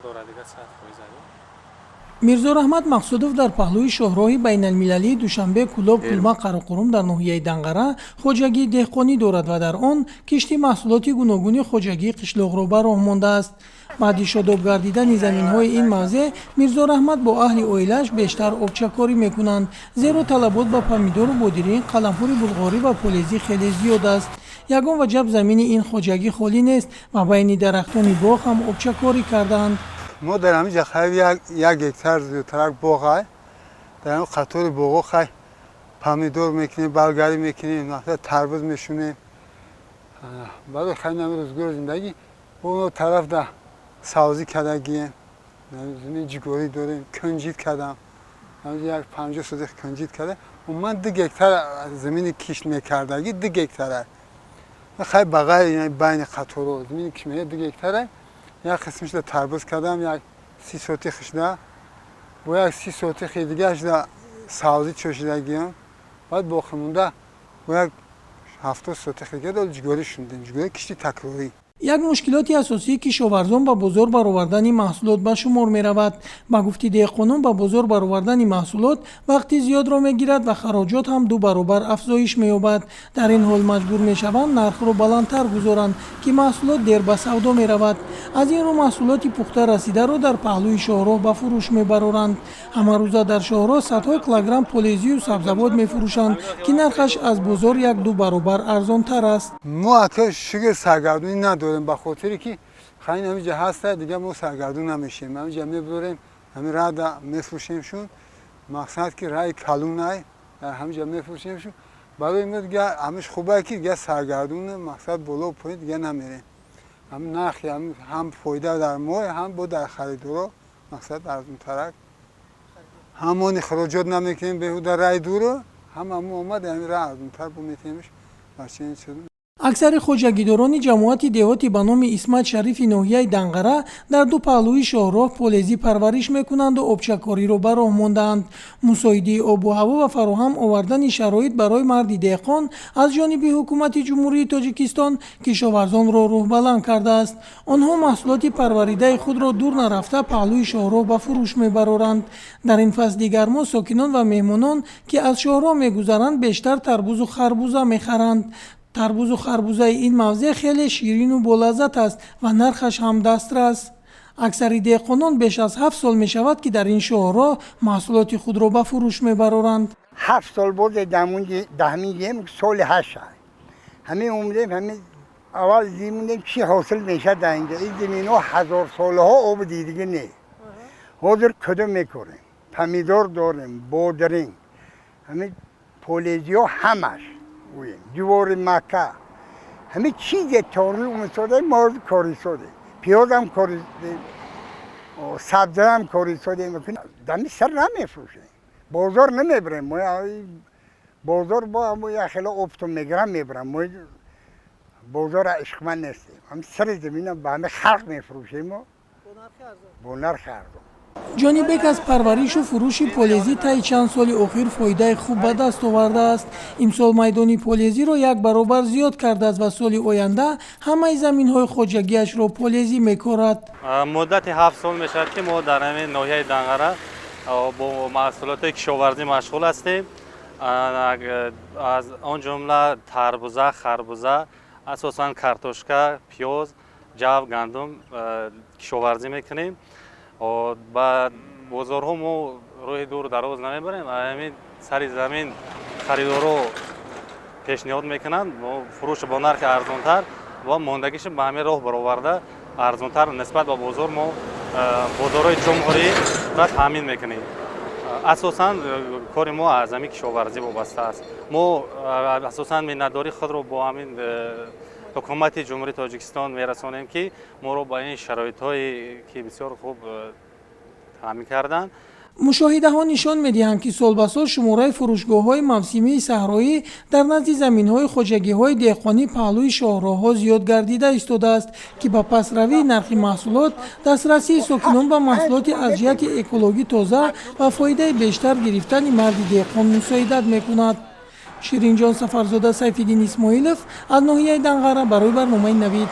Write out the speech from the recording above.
Дорад дига 100%. Мирзораҳмат Мақсудов дар паҳлӯи шоҳроҳи байналмилалии Душанбе Кӯлоб Кулма Қароқурум дар ноҳияи Данғара хоҷагии деҳқонӣ дорад ва дар он кишти маҳсулоти гуногуни хоҷагии қишлоқро ба роҳ мондааст. Баъди шодоб гардидани заминҳои ин мавзеъ, Мирзораҳмат бо аҳли оилааш бештар обчакорӣ мекунанд, зеро талабот ба помидору бодиринг, қаламфури булғорӣ ва полезӣ хеле зиёд аст. Ягон ваҷаб замини ин хоҷагӣ холӣ нест ва байни дарахтони боғ ҳам обчакорӣ кардаанд. Мо дар ҳамин ҷа хайр 1 гектар зиёдтарак боғ ай. Дар ҳамин қатори боғҳо хай помидор мекунем, болгарӣ мекунем, масалан, тарбуз мешунем. Барои хай нами рӯзгори зиндагӣ оно тараф да савзӣ кардагием, замин ҷугорӣ дорем, кунҷид кардам, як 50 сотих кунҷид карда. Умуман 2 гектар замини кишт мекардагӣ, 2 гектара хай, ба ғайри байни қаторо замини кишт 2 гектара. Як қисмишда тарбуз кардам, як 30 сотихишда, бо як 30 сотихи дигаашда савзӣ чошидагиам, баъд боқимонда бо як 70 сотихи дига ҷугорӣ шундем, ҷугорӣ кишти такрорӣ. Як мушкилоти асосии кишоварзон ба бозор баровардани маҳсулот ба шумор меравад. Ба гуфти деҳқонон, ба бозор баровардани маҳсулот вақти зиёдро мегирад ва хароҷот ҳам ду баробар афзоиш меёбад. Дар ин ҳол маҷбур мешаванд нархро баландтар гузоранд, ки маҳсулот дер ба савдо меравад. Аз ин рӯ маҳсулоти пухта расидаро дар паҳлӯи шоҳроҳ ба фурӯш мебароранд. Ҳамарӯза дар шоҳроҳ садҳо килограмм полезию сабзавот мефурӯшанд, ки нархаш аз бозор як-ду баробар арзонтар аст. Мо ака, шукр, саргардонӣ надорем, ба хотире ки хайн ҳаминҷа ҳаста, дига мо саргардон намешем. Ҳаминҷа мебурем, ҳамин рада мефурӯшем шуд. Мақсад ки раи калунай, дар ҳаминҷа мефурӯшем шуд. Барои мо дига ҳамиш хубае, ки дига саргардон, мақсад, боло поин дига намерем. Ҳамин нархи ҳам фоида дар мо, ҳам бо дар харидоро, мақсад, арзонтарак. Ҳамони хароҷот намекунем беҳуда раи дуро, ҳам ҳамо омад, ҳамин ра арзонтар бо метемш. Аксари хоҷагидорони ҷамоати деҳоти ба номи Исмат Шарифи ноҳияи Данғара дар ду паҳлӯи шоҳроҳ полезӣ парвариш мекунанду обчакориро ба роҳ мондаанд. Мусоидии обу ҳаво ва фароҳам овардани шароит барои марди деҳқон аз ҷониби ҳукумати Ҷумҳурии Тоҷикистон кишоварзонро рӯҳбаланд кардааст. Онҳо маҳсулоти парваридаи худро дур нарафта, паҳлӯи шоҳроҳ ба фурӯш мебароранд. Дар ин фасли гармо сокинон ва меҳмонон, ки аз шоҳроҳ мегузаранд, бештар тарбузу харбуза мехаранд. Тарбузу харбузаи ин мавзеъ хеле ширину болаззат аст ва нархаш ҳам дастрас. Аксари деҳқонон беш аз 7 сол мешавад, ки дар ин шоҳроҳ маҳсулоти худро ба фурӯш мебароранд. 7 сол бозе даҳмин ем, соли ҳашт ҳамин омадем. Ҳамин аввал зимондем, чӣ ҳосил мешад дар инҷа. Ин заминҳо ҳазорсолаҳо об дидагӣ не. Ҳозир кудо мекорем, помидор дорем, бодиринг, ҳамин полезиҳо ҳамаш гӯем, ҷувори мака, ҳамин чизе тори умисодаем, мо корисодем, пиёзам коридем, сабзаам корисодем. Дами сар намефурӯшем, бозор намебарем. Мо бозор бо як хело оптом мегирам, мебарам. Мо бозора ишқманд нестем. Ҳам сари замина ба ҳами халқ мефурӯшем бо нархи арзон. Ҷонибек аз парваришу фурӯши полезӣ таи чанд соли охир фоидаи хуб ба даст овардааст. Имсол майдони полезиро як баробар зиёд кардааст ва соли оянда ҳамаи заминҳои хоҷагиашро полезӣ мекорад. Муддати 7 сол мешавад, ки мо дар ҳамин ноҳияи Данғара бо маҳсулоти кишоварзӣ машғул ҳастем, аз он ҷумла тарбуза, харбуза, асосан картошка, пиёз, ҷав, гандум кишоварзӣ мекунем. Ба бозорҳо мо роҳи дуру дароз намебарем, ҳамин сари замин харидоро пешниҳод мекунанд. Мо фурӯш бо нархи арзонтар ва мондагиша ба ҳамин роҳ бароварда, арзонтар нисбат ба бозор мо бозорҳои ҷумҳурӣ ра таъмин мекунем. Асосан кори мо аз ҳамин кишоварзӣ вобаста аст. Мо асосан миннатдории худро бо ҳамин ҳукумати Ҷумҳурии Тоҷикистон мерасонем, ки моро ба ин шароитҳое ки бисёр хуб таъмин карданд. Мушоҳидаҳо нишон медиҳанд, ки сол ба сол шумораи фурӯшгоҳҳои мавсимии саҳроӣ дар назди заминҳои хоҷагиҳои деҳқонӣ паҳлӯи шоҳроҳҳо зиёд гардида истодааст, ки ба пастравии нархи маҳсулот, дастрасии сокинон ба маҳсулоти аз ҷиҳати экологӣ тоза ва фоидаи бештар гирифтани марди деҳқон мусоидат мекунад. Ширинҷон Сафарзода, Сайфиддин Исмоилов аз ноҳияи Данғара барои барномаи «Навид».